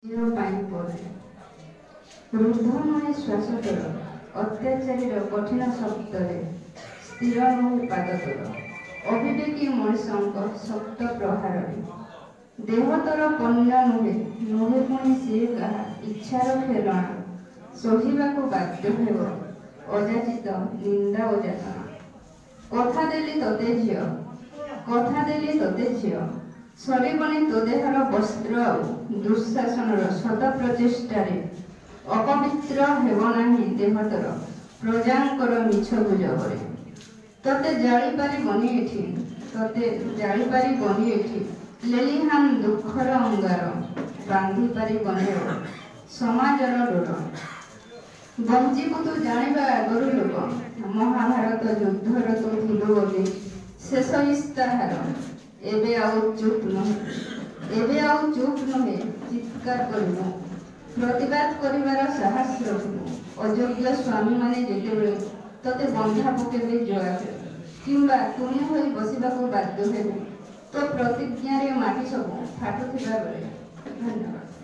ଝିଅ ପାଇଁ ପରେ। ରୁଦ୍ଧ ନୁହେଁ ଶ୍ୱାସ ତୋର ଅତ୍ୟାଚାରୀର କଠିନ ଶବ୍ଦରେ, ସ୍ଥିର ନୁହେଁ ପାଦ ତୋର ଅବିବେକୀ ମଣିଷଙ୍କ ଶକ୍ତ ପ୍ରହାରରେ। ଦେହ ତୋର ପଣ୍ୟ ନୁହେଁ, ନୁହେଁ ପୁଣି ସିଏ କାହା ଇଚ୍ଛାର ଖେଳଣା, ସହିବାକୁ ବାଧ୍ୟ ହେବ ଅଯାଚିତ ନିନ୍ଦା ଓ ଯାତନା। କଥା ଦେଲି ତୋତେ ଝିଅ, କଥା ଦେଲି ତୋତେ ଝିଅ, ସରିବନି ତୋ ଦେହର ବସ୍ତ୍ର ଆଉ ଦୁଃଶାସନର ଶତ ପ୍ରଚେଷ୍ଟାରେ। ଅପବିତ୍ର ହେବ ନାହିଁ ଦେହ ତୋର ପ୍ରଜାଙ୍କର ମିଛ ଗୁଜବରେ। ତତେ ଜାଳି ପାରିବନି ଏଠି, ତତେ ଜାଳି ପାରିବନି ଏଠି ଲେଲିହାନ ଦୁଃଖର ଅଙ୍ଗାର, ବାନ୍ଧି ପାରିବନି ଆଉ ସମାଜର ଡୋର। ବଞ୍ଚିବୁ ତୁ ଜାଣିବା ଆଗରୁ ଲୋକ, ମହାଭାରତ ଯୁଦ୍ଧର ତୁ ଥିଲୁ ବୋଲି ଶେଷ ଇସ୍ତାହାର। ଏବେ ଆଉ ଚୁପ୍ ନୁହେଁ, ଏବେ ଆଉ ଚୁପ୍ ନୁହେଁ, ଚିତ୍କାର କରିବୁ, ପ୍ରତିବାଦ କରିବାର ସାହସ ରଖିବୁ ଅଯୋଗ୍ୟ ସ୍ୱାମୀମାନେ ଯେତେବେଳେ ତତେ ବନ୍ଧା ପକେଇବେ ଜଳାରେ, କିମ୍ବା ତୁନି ହୋଇ ବସିବାକୁ ବାଧ୍ୟ ହେବୁ ତୋ ପ୍ରତିଜ୍ଞାରେ ମାଟି ସବୁ ଫାଟୁଥିବା ବେଳେ। ଧନ୍ୟବାଦ।